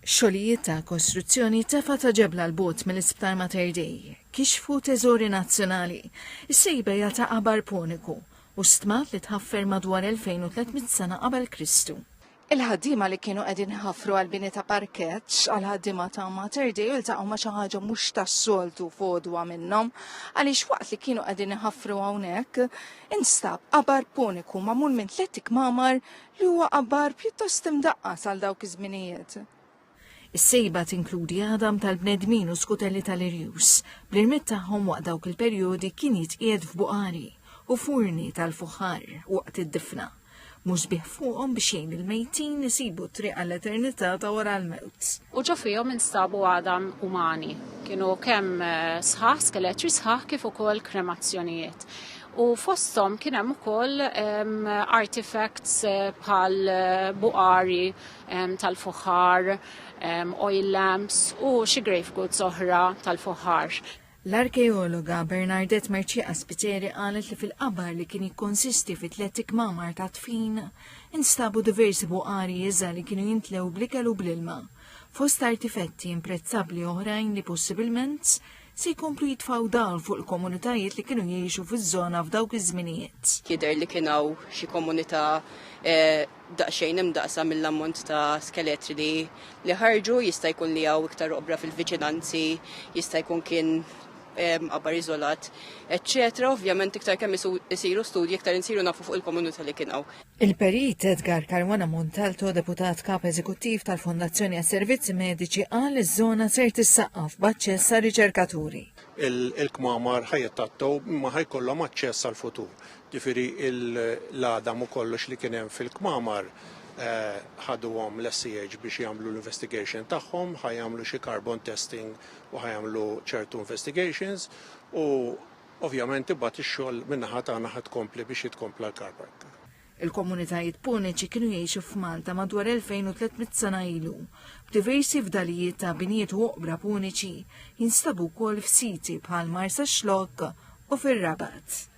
Xogħlijiet ta' kostruzzjoni tefa' ta' ġebla 'l bogħod mill-Isptar Mater Dei kixfu teżori nazzjonali. Is-sejba hija ta' qabar Puniku u stmat li tħaffer madwar 2300 sena qabel Kristu. Il-ħaddiema li kienu qegħdin iħaffru għall-bini ta' parkeġġ għall-ħaddiema ta' Mater Dei iltaqgħu ma' xi ħaġa mhux tas-soltu f'għodwa minnhom għaliex waqt li kienu qegħdin iħaffru hawnhekk instab qabar Puniku magħmul minn tlett ikmamar li huwa qabar pjuttost imdaqqas għal dawk iż-żminijiet. Is-sejba tinkludi għadam tal-bnedmin u skutelli tal-irjus, bl-irmied tagħhom waqt dawk il-perjodi kien jitqiegħed f'buqari u furni tal-fuħħar waqt id-difna. Musbieħ fuqhom biex jgħin il-mejtin isibu t-triq għall-eternità ta' wara l-mewt. U ġo fihom instabu għadam umani. Kienu kemm eh, sħaħ, skeletri sħaħ kif ukoll kremazzjonijiet. U fosthom kien hemm ukoll artifacts eh, bħal eh, buqari tal-fuħħar, oil lamps u xi grave goods oħra tal-fuħħar. L-arkeologa Bernardette Mercieca Spiteri qalet li fil-qabar li kien jikkonsisti fi tlett ikmamar ta' dfin, instabu diversi buqari iżgħar li kienu jintlew bl-ikel u bl-ilma, fost artifetti imprezzabbli oħrajn li possibilment se jkomplu jitfgħu dawl fuq il-komunitajiet li kienu jgħixu fiż-żona f'dawk iż-żminijiet. Jidher li kien hawn xi komunità eh, daqsxejn imdaqsa mill-ammont ta' skeletri li li ħarġu, jista' jkun li hawn iktar oqbra fil-viċinanzi, jista' jkun kien eh, qabar iżolat, eċċetera. Ovvjament iktar kemm isiru studji iktar insiru nafu fuq il-komunità li kien hawn. Il-Perit Edgar Caruana Montalto, Deputat Kap Eżekuttiv tal-Fondazzjoni għas-Servizzi Mediċi qal li ż-żona ser tissaqqaf b'aċċess għar-riċerkaturi. Il-kmamar ħa jitgħattew imma ħa jkollhom aċċess għall-futur. Ġifieri l-għadam u kollox li kien hemm fil-kmamar ħaduhom l-SCH biex jagħmlu l-investigation tagħhom, ħa jagħmlu xi carbon testing u ħa jagħmlu ċertu investigations u Ovvjament imbagħad ix-xogħol min-naħa tagħna ħa tkompli biex jitkompla l-car park. Il-komunitajiet Puniċi kienu jgħixu f'Malta madwar 2300 sena ilu, b'diversi fdalijiet ta' binijiet u oqbra Puniċi jinstabu wkoll f'siti bħal Marsaxlokk u fir-Rabat.